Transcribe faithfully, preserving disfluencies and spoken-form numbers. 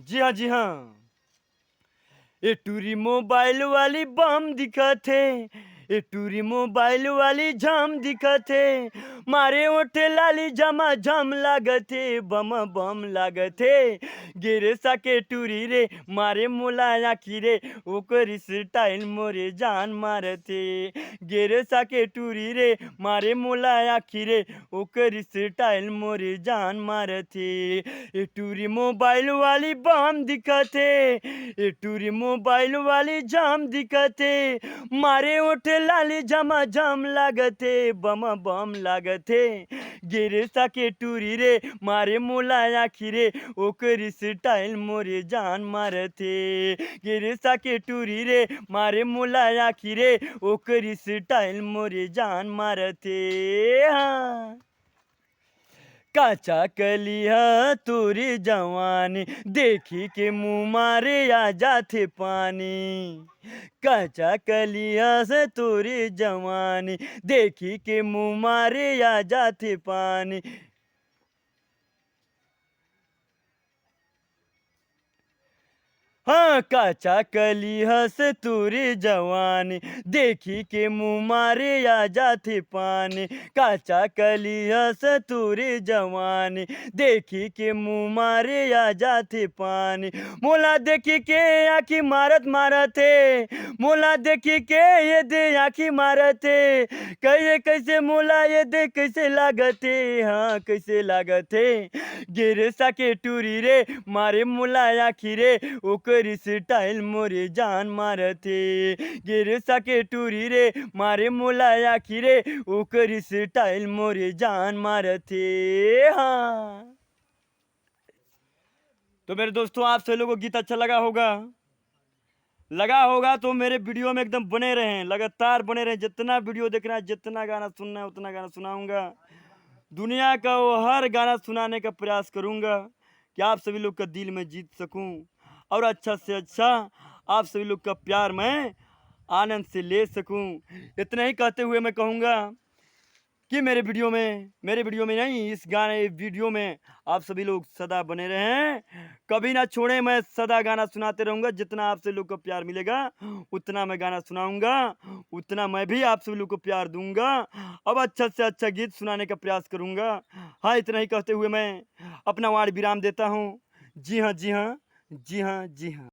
जी हाँ, जी हाँ। ए टूरी मोबाइल वाली बम दिखत हे, ए टूरी मोबाइल वाली झम दिखत हे। मारे ओठे लाली झमा झम लागत हे, बम बम लागत हे। गेरेसा के टूरी रे, मारे मोला आँखी रे, ओकर स्टाइल मोरे जान मारत हे। गेरेसा के टूरी रे, मारे मोला आँखी रे, ओकर स्टाइल मोरे जान मारत हे। ए टूरी मोबाइल वाली बम दिखत हे, ए टूरी मोबाइल वाली झम दिखत हे। मारे ओठे लाली झमा झम लागत हे, बम बम लागत हे। गेरेसा के टूरी रे, मारे मोला आँखी रे, ओकर स्टाइल मोरे जान मारत हे। गेरेसा के टूरी रे, मारे मोला आँखी रे, ओकर स्टाइल मोरे जान मारत हे। हाँ। काचा कली ह तोरे जवानी, देखी के मुँह मारे आ जाथे पानी। काचा कली हस तोरे जवानी, देखी के मुँह मारे आ जाथे पानी। हाँ, काचा कली हस तोरे जवानी, देखी के मुँह मारे आ जाथे पानी। काचा कली हस तोरे जवानी, देखी के मुँह मारे आ जाथे पानी। मोला देखी के आँखी मारत मारत हे, मोला देखी के ये दे आँखी मारत हे। कहिए कइसे मोला ये दे कइसे लागत हे, हाँ, कइसे लागत हे। गेरेसा के टूरी रे, मारे मोला आँखी रे, ओकर स्टाइल मोरे जान मारत हे। गेरेसा के टूरी रे, मारे मोला आँखी रे, ओकर स्टाइल मोरे जान मारत हे। हाँ। तो मेरे दोस्तों, आप सभी लोगों को गीत अच्छा लगा होगा, लगा होगा तो मेरे वीडियो में एकदम बने रहें, लगातार बने रहें। जितना वीडियो देखना है, जितना गाना सुनना है, उतना गाना सुनाऊंगा। दुनिया का वो हर गाना सुनाने का प्रयास करूंगा कि आप सभी लोग का दिल मैं जीत सकूं और अच्छा से अच्छा आप सभी लोग का प्यार मैं आनंद से ले सकूं। इतना ही कहते हुए मैं कहूँगा कि मेरे वीडियो में, मेरे वीडियो में नहीं, इस गाने वीडियो में आप सभी लोग सदा बने रहें, कभी ना छोड़ें। मैं सदा गाना सुनाते रहूँगा, जितना आप सभी लोग को प्यार मिलेगा उतना मैं गाना सुनाऊँगा, उतना मैं भी आप सभी लोग को प्यार दूंगा। अब अच्छा से अच्छा गीत सुनाने का प्रयास करूँगा। हाँ, इतना ही कहते हुए मैं अपना वाणी विराम देता हूँ। जी हाँ, जी हाँ, जी हाँ, जी हाँ।